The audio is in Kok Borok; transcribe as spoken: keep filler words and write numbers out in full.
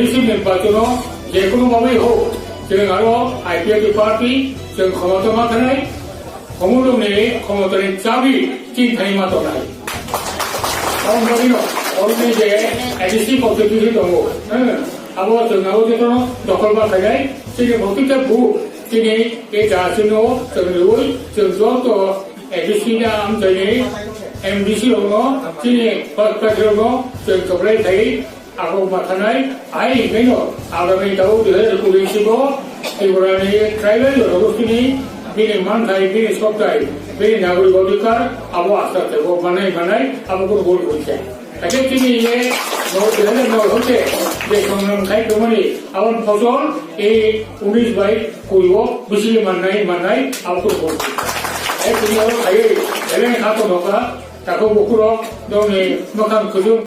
Sini bachono je kono babai ho, chwng aro I P F T party, chwng khomota ma thanai, khomodong ni khomota ni chabi chin thani ma tonai. Ang bagino, ang ni je A D C constituency tongo, eh, abo chwng abo je kono dokol ma thanai, sini bhautik ta bu, sini e ja chwng no, chwng rui, chwng joto A D C na am chwng ni M D C rok no, sini pas pas rok no, chwng choklai thai, Ako mathanai, ai hingkaino, agami tau dui hajar kuri sibo, Tripura ni tribal jonogostini bini manthai, bini soktai, bini nagorik odhikar, abo asta tebo manai, manai, abo kunu bol kuri khe. Ake tini ye, no, dui hajar no hote, je songram khai tomani, abon fosol, e, unis bai, kuri o, bisili manai, manai, abo kunu bol kuri khe. E, tini abo khai, eleng khato noka, tako bukurok, doni, makam kujung,